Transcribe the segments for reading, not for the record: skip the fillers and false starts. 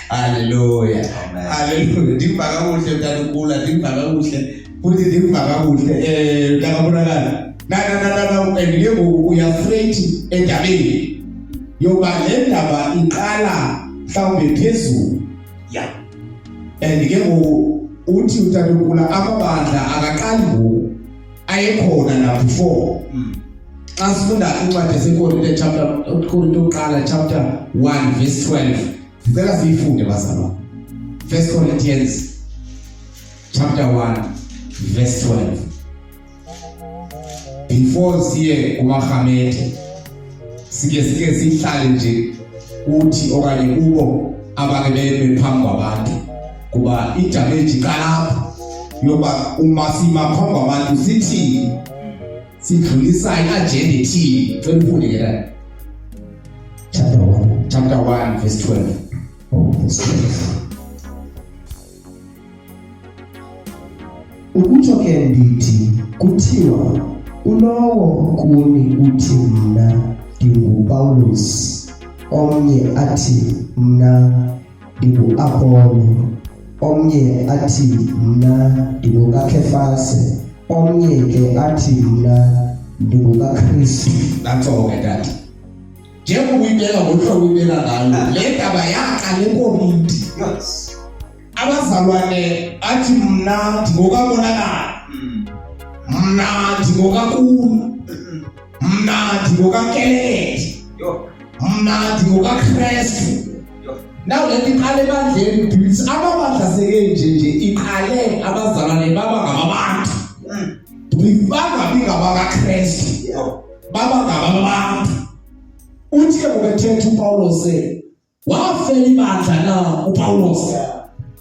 Haleluya, haleluya. Ndikuva kakuhle mntana ukula, ndikuva kakuhle futhi, ndikuva kakuhle mntakabonakala. Na na na na na, and ke ngoku uya straight endabeni yoba le ndaba iqala mhlawumbe phezulu. And ke ngoku uthi utatomkhulu amabandla akaqali ngoku, ayekhona na before. Xa sifunda incwadi yaseKorinte, chapter, Korinte yokuqala chapter 1 verse 12, sicela siyifunde bazalwane. First Corinthians chapter 1 verse 12, before siye kumarhamete, sike sihlale nje uthi okanye kubo abake beme phambi kwabantu, kuba idamage iqala apha yoba uma sima phambi kwabantu sithini, sidlulisa i-agenda ethini. Cela ufunde ke la. Chapter 1. Chapter 1 verse 12. Oh, verse 12. Ukutsho ke ndithi kuthiwa ulowo kuni uthi mna ndinguPawulos, omnye athi mna ndinguApolo, omnye athi mna ndingukaKefase, omnye ke athi mna ndingukaKristu. Nantso ke tata, njengoba uyibeka ngohlobo uyibeka ngalo, le ndaba yaqala eKorinti. Abazalwane athi mna ndingokabonakala, mna ndingokakulu, mna ndingokakelete, mna ndingokakrestu. Now le nto iqale ebandleni because amabandla sekenje nje iqale abazalwane baba ngababantu, bangabi ngabakakrestu, baba ngababantu. Uthi ke ngokethetha uPawulos, wafela ibandla na uPawulos?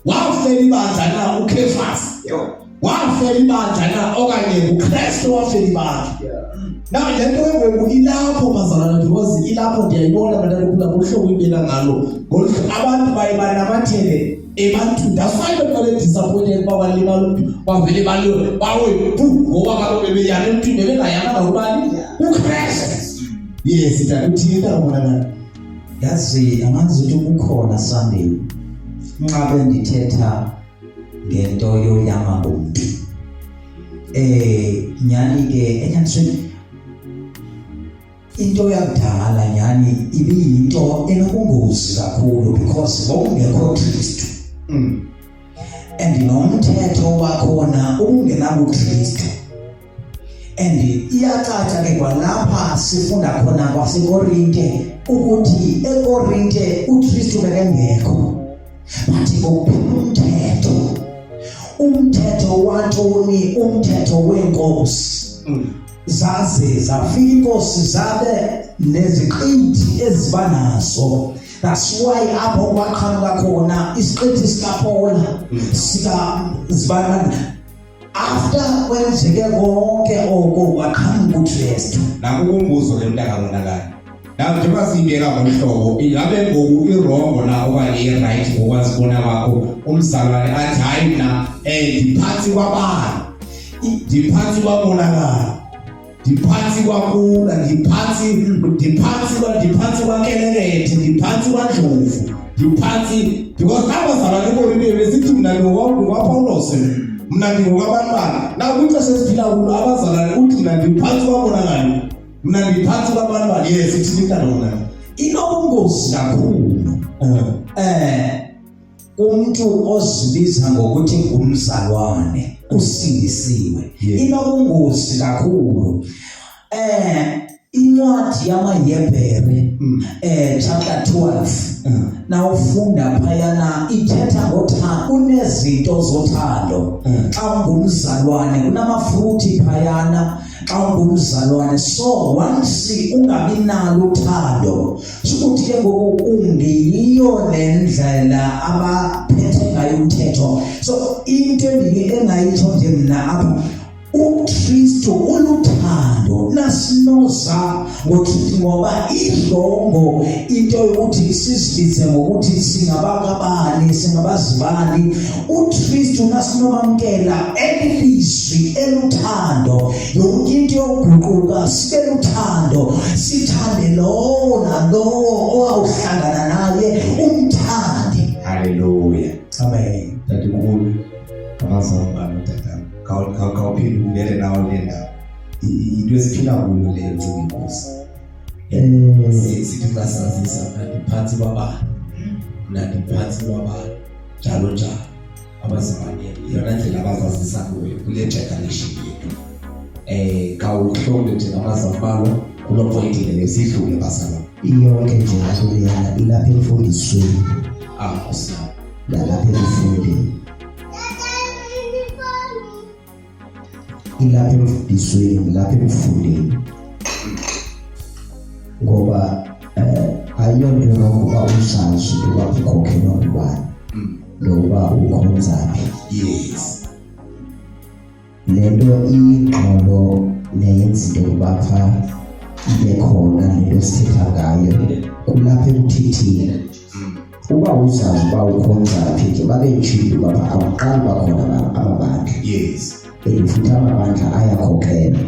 Wafela ibandla na uKefas? Wafela ibandla na okanye uKristu wafela ibandla? Now le nto ke ngoku ilapho bazalwane, because ilapho ndiyayibona bantwana khula ngohlobo uyibeka ngalo, ngolu abantu baye banamathele ebantwini. That's why bebale disappointed uba balimala umntu, bavele baliwe bawe pu, ngoba kaloku bebeyana emntwini, bebengayanga kubani? KuKristu. Yes, tata, uthini ntakabonakala? Yazi angazi ukuthi kukhona Sunday nxa bendithetha ngento yoyama ngomntu. Nyani ke enyanisweni into yakudala nyani ibiyinto enobungozi kakhulu because bokungekho Kristu. And nomthetho wakhona ubungenabuKristu. And iyacaca ke kwalapha sifunda khona kwaseKorinte ukuthi eKorinte uKristu bekengekho, but ngokuphula umthetho, umthetho wantoni? Umthetho wenkosi. Zaze zafika inkosi zabe neziqithi eziba nazo. That's why apho kwaqhamuka khona isiqithi sikaPaul, sika zibana. After kwenzeke konke oko kwaqhamuka uKristu. Nakukumbuzo ke mntakabonakala, na njengoba siyibeka ngolu hlobo, ingabe ngoku irongo na okanye i-right ngokwazibona kwakho umzalwane athi hayi mna ndiphantsi kwabani, ndiphantsi kwabonakala, ndiphantsi kwakula, ndiphantsi kwakelekethe, ndiphantsi kwandlovu, ndiphantsi, because abazalwane boyibele besithi mna ndingokwaPawulos, mna ndingokabantwana. Nakwixesha esiphila kulo abazalwane uthi mna ndiphantsi kwabonakala, mna ndiphantsi kwabantwana. Yes, ithini mntana wona? Inobungozi kakhulu umuntu ozibiza ngokuthi ngumzalwane usindisiwe. Inobungozi kakhulu. Incwadi yamaHebhere chapter 12, nawufunda phayana ithetha ngothando, kunezinto zothando. Xa ungumzalwane kunamafruthi phayana xa ungumzalwane. So once ungabi nalo uthando, shukuthi ke ngoku ungiyiyo nendlela abaphethe ngayo umthetho. So into engayitsho nje mna apha, uKristu uluthando, nasinoza ngokuthi ngoba idlongo into yokuthi sizibize ngokuthi singabakabani, singabazibani. uKristu nasinomamkela elilizwi eluthando, yonke into yokuguquka sibe luthando, sithande lowo nalowo owawuhlangana naye, umthande. Amen. Tatomkhulu, amazambane tata. Khawuphinde ungene nawo le ndawo. Into esiphila kuyo leyo ncinga inkosi. Sithi xa sazisa mna ndiphantsi kwabani, mna ndiphantsi kwabani, njalo njalo. Abazalwane yeyona ndlela abazazisa kuyo kule generation yethu. Khawuhlole nje ngamazambalo kuloo point leyo sidlule bazalwane. Iyonke nje lento leyana ilapha emfundisweni. Ah, Nkosi yami. Nalapha ekufundeni. Ilapha emfundisweni, lapha ekufundeni. Ngoba ayiyonto wrong uba usazi uba ukhokhelwa ngubani. Nokuba ukhonzaphi. Yes. Lento iyingxolo neyenza into yokuba pha ibe khona lento sithetha ngayo kulapha ekuthetheni. Uba uzazi uba ukhonza phi ke babetshilo uba pha akuqali uba khona amabandla. Yes. And futhi amabandla ayakhokhelwa.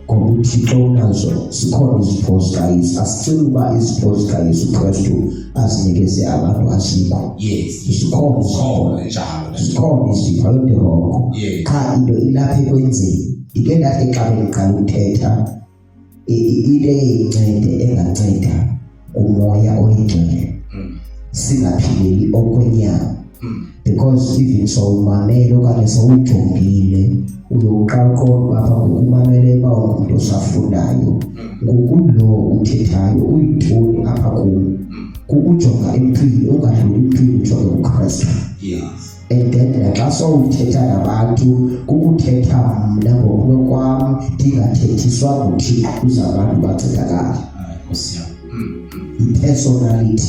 Ngoba uThixo unazo, zikhona izipho zikaYesu. Asiceli uba izipho zikaYesu Kristu azinikeze abantu, azikho. Yes. Zikhona izipho. Zikhona njalo. Zikhona izipho, ayonto irongo. Yes. Qha into ilapha ekwenzeni. Ndike ndathi xa bendiqala ukuthetha, into eyincede enganceda ngumoya oyingcwele. Singaphileli okwenyama. Because even sowumamele okanye sowujongile, uye uqala uqonde uba apha ngoku umamele uba ungumntu osafundayo. Ngoku lo uthethayo uyintoni apha kum? Kukujonga emntwini, ungadluli emntwini, ujonge kuKristu. Yes. And then naxa sowuthetha nabantu, kukuthetha mna ngokunokwam, ndingathethiswa nguThixo ukuze abantu bancedakale. Hayi, Nkosi yam. Yi-personality.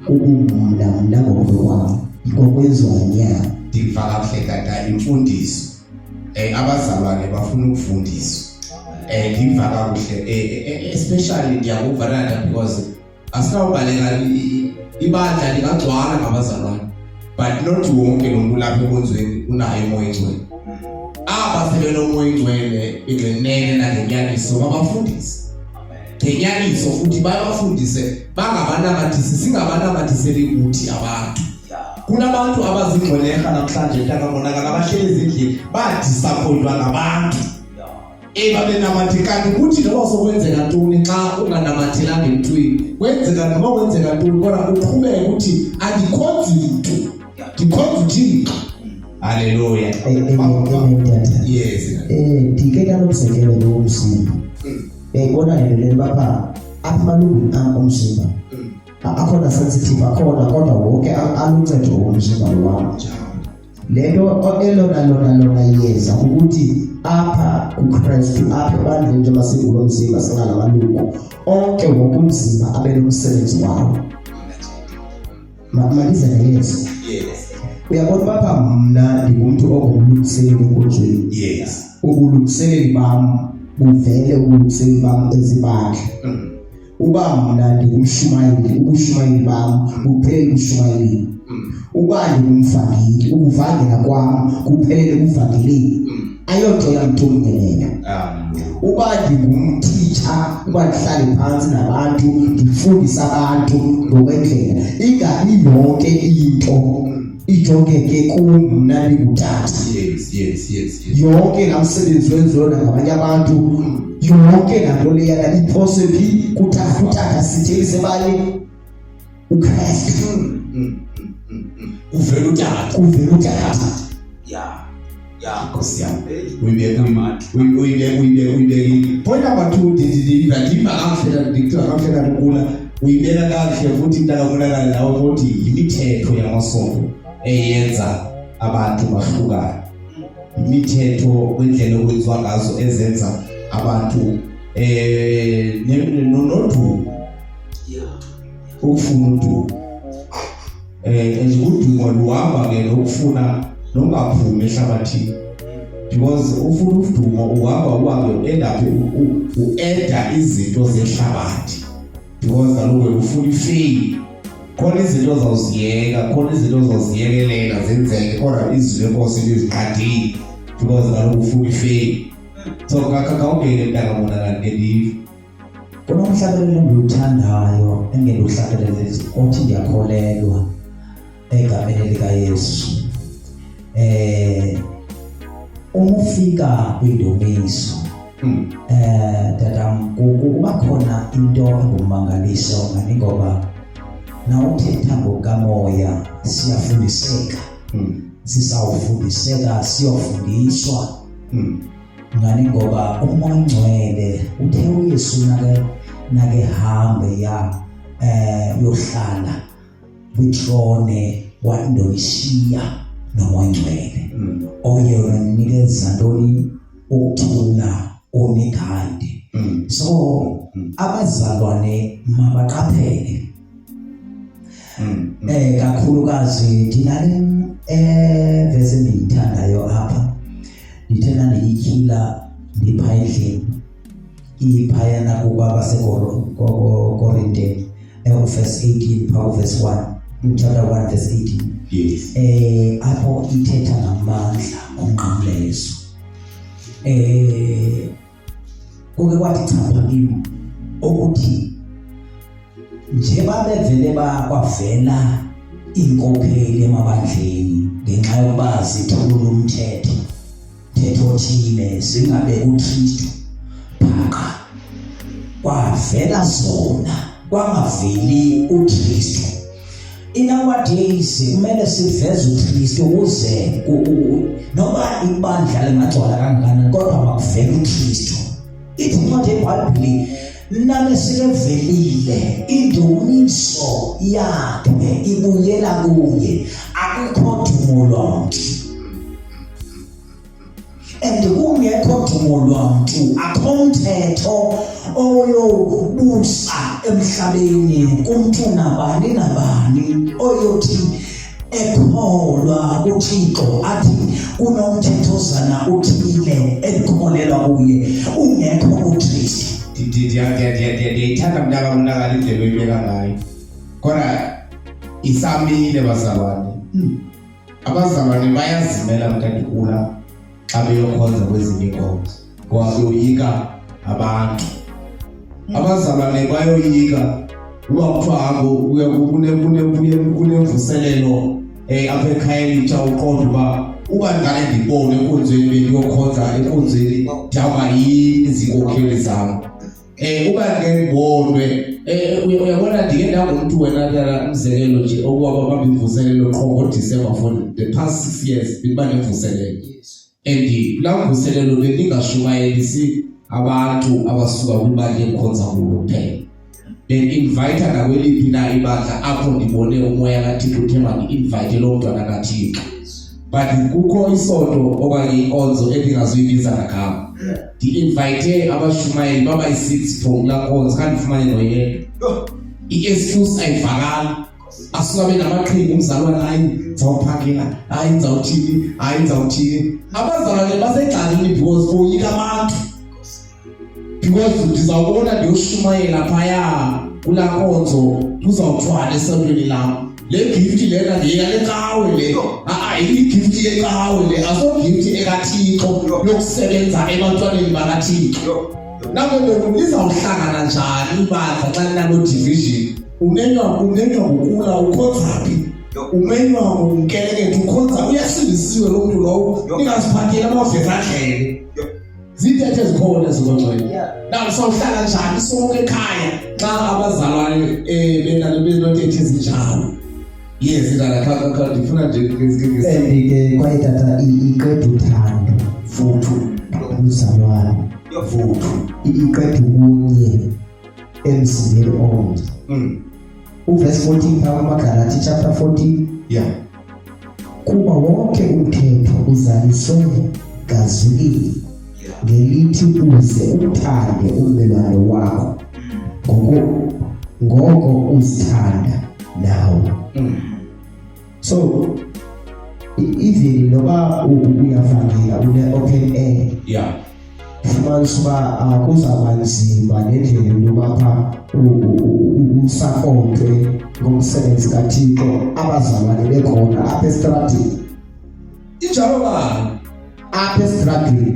Kukumna mna ngokunokwam, ngokwenziwa yinyama. Ndiva kakuhle tata, imfundiso. Abazalwane bafuna ukufundiswa. Ndiva kakuhle, especially ndiyakuva tata, because asinawubaleka ibandla lingagcwala ngabazalwane, but not wonke lo muntu lapha enkonzweni unayo umoya oyingcwele. Aba sebenomoya oyingcwele ngenene nangenyaniso babafundise ngenyaniso, futhi babafundise bangabanamathisi, singabanamathiseli kuthi abantu. Kunabantu abazingxwelerha namhlanje mntakabonakala, abahleli ezindlini badisappointwa ngabantu. Babenamathi kanti kuthi noba sokwenzeka ntoni xa unganamathelanga emntwini, kwenzeka noba kwenzeka ntoni, kodwa uqhubeke ukuthi andikhonzi mntu, ndikhonza uThixo. Haleluya. Amen, tata. Yes. Ndike ndalomzekelo lo womzimba. Uyayibona le nto le uba pha apha amalungu am omzimba akhona sensitive, akhona, kodwa wonke aluncedo omzimba lo wam. Le nto elona lona lona iyeza kukuthi apha kuKristu, apha ebandleni, njengoba singulo mzimba singalamalungu onke, wonke umzimba abe nomsebenzi wawo. Mandize neyeza. Yes. Uyabona uba apha mna ndingumntu ongumlungiseleli enkonzweni. Yes. Ubulungiseleli bam buvele, ubulungiseleli bam ezibandla. Uba mna ndingumshumayeli, ubushumayeli bam buphelele ebushumayelini. Uba ndingumvangeli, ukuvangela kwam kuphelele ekuvangeleni. Ayonto yamntu omnye leyo. Amen. Uba ndingumtitsha, uba ndihlale phantsi nabantu, ndifundise abantu ngokwendlela, ingabi yonke into ijongeke kum mna ndingutata. Yes, yes, yes, yes. Yonke laa msebenzi wenziwe nangabanye abantu, yonke laa nto leyana iphoswe phi? Kutata sithelise bani? uKristu. Kuvela utata. Kuvela utata. Yeah. Yeah. Nkosi yam. Uyibeka uyibeka uyibeka uyibeka. Point number 2, ndiva ndiva kakuhle, ndikuthiwa kakuhle kakhulu. Uyibeka kakuhle futhi mntakamonakala nawe futhi yimithetho yamasonto eyenza abantu bahlukane. Imithetho kwindlela okwenziwa ngazo ezenza abantu nodumo. Ukufuna udumo. And udumo luhamba ke nokufuna nongaphumi ehlabathini. Because ufuna udumo uhamba uhambe endaphi ueda izinto zehlabathi. Because kaloku wena ufuna ifame. Khona izinto ozawuziyeka, khona izinto ozawuziyekelela zenzeke, kodwa izwi lenkosi liziqadile. Because kaloku ufuna ifame. So khawungene mntakabonakali ke ndive. Kunomhlabelelo endiwuthandayo engendiwuhlabelele othi ndiyakholelwa. Egameni lika Yesu. Uma ufika kwindumiso tata kuba khona into engumangaliso ngani ngoba nawuthetha ngokamoya siyafundiseka. Sisawufundiseka siyofundiswa. Ngani ngoba uMoya oNgcwele uthe uYesu nake hambe ya yohlala kwitrone wandoyishiya noMoya oNgcwele oye unikeza ntoni ukuthula unigayide. So abazalwane mabaqaphele kakhulukazi ndinale verse endiyithandayo apha, ndithe ndandiyityhila ndipha endlini iphayana kwabaseKorinte verse 18 phaa verse 1, chapter 1 verse 18. Yes. Apho ithetha ngamandla omnqamlezo. Kuke kwathi chapha kimi ukuthi nje babevele bakwavela inkokheli emabandleni ngenxa yokuba zithulula umthetho thetho othile zingabe uKristu phaqa, kwavela zona kwangaveli uKristu. In our days kumele siveze uKristu ukuze noma ibandla lingagcwala kangakanani kodwa makuvele uKristu. Ithi incwadi yeBhayibheli name sikevelile indumiso yakhe ibuyela kuye, akukho dumo lwamntu. And kungekho dumo lwamntu, akho mthetho oyobusa emhlabeni kumntu nabani nabani oyothi ekholwa kuThixo athi kunomthethozana uthile elikholelwa kuye ungekho uKristu. Ndiyayithanda mntaka bonakala indlela oyibeka ngayo, kodwa isamile bazalwane. Abazalwane bayazimela mntandikula xa beyokhonza kwezinye iinkonzo ngoba beyoyika abantu. Abazalwane bayoyika uba kuthiwa hambo kunemvuselelo apha ekhaya elitsha, uqonda uba ndingane ndibone enkonzweni bendiyokhonza enkonzweni ndiyawuba yini izinkokheli zam. Uba ndike ndibonwe uyabona ndike ndangumntu wena tata, umzekelo nje okwaba bamba imvuselelo qho ngoDisemba for the past 6 years bendiba nemvuselelo. And kulaa mvuselelo bendingashumayelisi abantu abasuka kwibandla endikhonza kulo kuphela, bendi-invayitha nakweliphi na ibandla apho ndibone umoya kaThixo uthe mandi-invayithe loo mntwana kaThixo. But kukho isonto okanye inkonzo endingazuyibiza ngagama, ndi-invayithe abashumayeli babayi-6 from kulaa nkonzo, khange ndifumane noyedwa. I-excuse ayivakali, asuka benamaqhinga umzalwane, hayi ndizawuphangela, hayi ndizawuthini, hayi ndizawuthini. Abazalwane basegxakini because boyika abantu, because ndizawubona ndiyoshumayela phaya kulaa nkonzo kuzawuthwala esontweni lam le gift lena ngeyale cawe le, a-a igift yecawe le, asogift ekaThixo yokusebenza ebantwaneni bakaThixo. Nako ngoku lizawuhlangana njani ibandla xa linaloo division? Umenywa ngokula ukhonza phi, umenywa ngunkelekethu ukhonza, uyasindisiwe lo mntu lowo, ningaziphatheli amavezandlebe. Zintetho ezikhona ezibongcwele. Now sawuhlala njani sonke ekhaya xa abazalwane benalo benontetho ezinjalo? Yes, dala kha ndifuna nje. And ke kwaye tata iqeda uthando futhu ubuzalwane futhu, iqeda ubunye emzimbeni omnye. Uverse 14 phaa kumaGalati chapter 14. Kuba wonke umthetho uzaliswe ngazulile ngelithi uze uthande ummelwane wakho ngoko uzithanda nawe. So even noba uyavangela une-open air, fumanisa uba kuzawuba nzima nendlela into yoba phaa usapontwe ngomsebenzi kaThixo abazalwane bekhona apha esitradini. Injalo bani apha esitradini.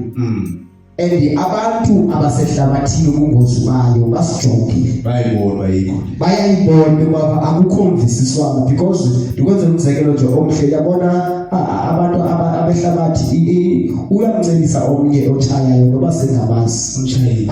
And abantu abasehlabathini ubungozi bayo basijongile. Bayayibona ayikho. Bayayibona ukuba akukho mvisiswano because ndikwenzela umzekelo nje omhle yabona abantu abehlabathi uyamncelisa omnye otshayayo noba sengamazi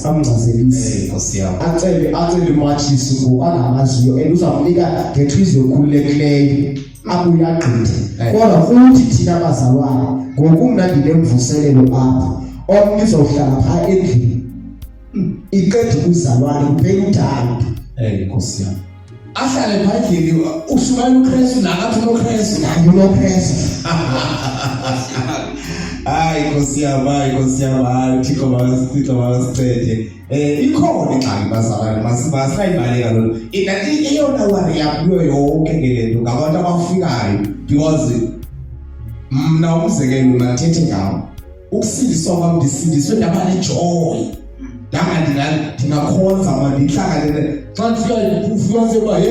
amngcazelise acele acele umatshisi ngoku angamaziyo and uzamnika ngentliziyo ekhululekileyo abuye agqithe kodwa futhi thina bazalwane ngoku mna ndinemvuselelo apha omnye uzawuhlala phaa endlini iqeda ubuzalwane kuphela uthando eh nkosi yami ahlale phaa endlini ushumayela uKristu nakathi unoKristu naye unoKristu hayi nkosi yami hayi nkosi yami hayi Thixo makasithixo makasicede eh ikhona ingxaki bazalwane masibasayibaleka lolu eyona worry yami kuyo yonke ke le nto ngabantu abafikayo because mna umzekelo mandithethe ngam ukusindiswa kwam ndisindiswe ndaba nejoy ndanga ndingakhonza mna ndihlangane xa ndifika ufumanise uba ye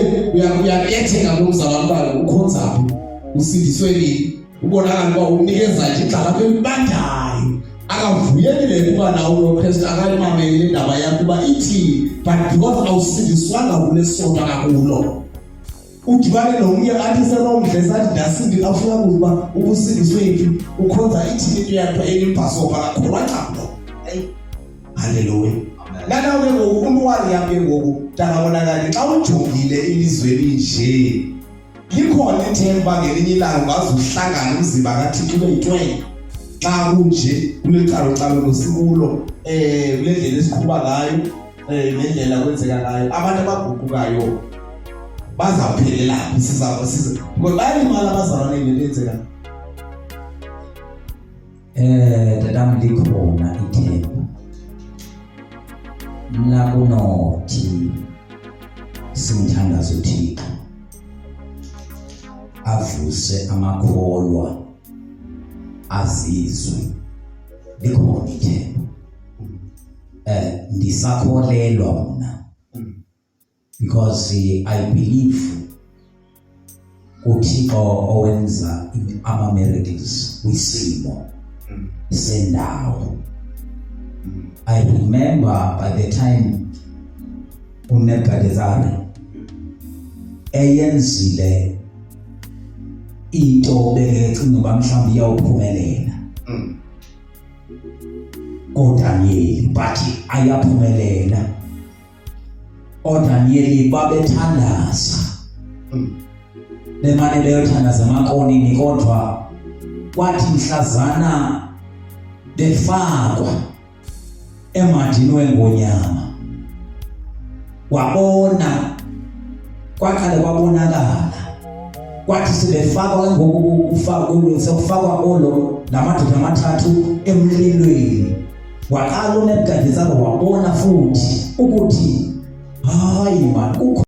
uyabetheka lo mzalwane uba ukhonza phi usindiswe nini ubonakala uba unikeza nje igxalaba elibandayo akavuyeli le nto uba nawe unoKristu akayimameli le ndaba yakho uba ithini but because awusindiswanga kule sonto akakulo udibane nomnye athi senomdle sathi ndasindi afuna kuza uba ubusindiswe phi ukhonza ithini into yakho elimbhasopa akakholwa ncam lo halleluya lana ke ngoku umntu wariyam ke ngoku ntakabonakali xa ujongile ilizwe elinje likhona ithemba ngelinye ilanga ungaze uhlangane umzimba kathixo ube yitwele xa kunje kule calucalulo sikulo um kule ndlela esiqhuba ngayo um nendlela kwenzeka ngayo abantu abaguqukayo bazawuphelela phi siza siza because bayalimala abazalwane ngento eyenzekayo Eh tatam likhona ithemba. Mna kunothi simthandaze uThixo avuse amakholwa azizwe likhona ithemba. Eh ndisakholelwa mna because I believe uThixo owenza ama miracles kwisimo sendawo. I remember by the time uNebukadnezari eyenzile into bekecinga uba mhlawumbi iyawuphumelela koDaniyeli but ayaphumelela oDaniyeli babethandaza bemane beyothandaza emakonini kodwa kwathi mhlazana befakwa emadini wengonyama wabona kwaqale kwabonakala kwathi sebefakwa ke ngoku kufakwe sekufakwa olo lamadoda amathathu emlilweni Waqala uNebukadnezar wabona futhi ukuthi hayi man kukho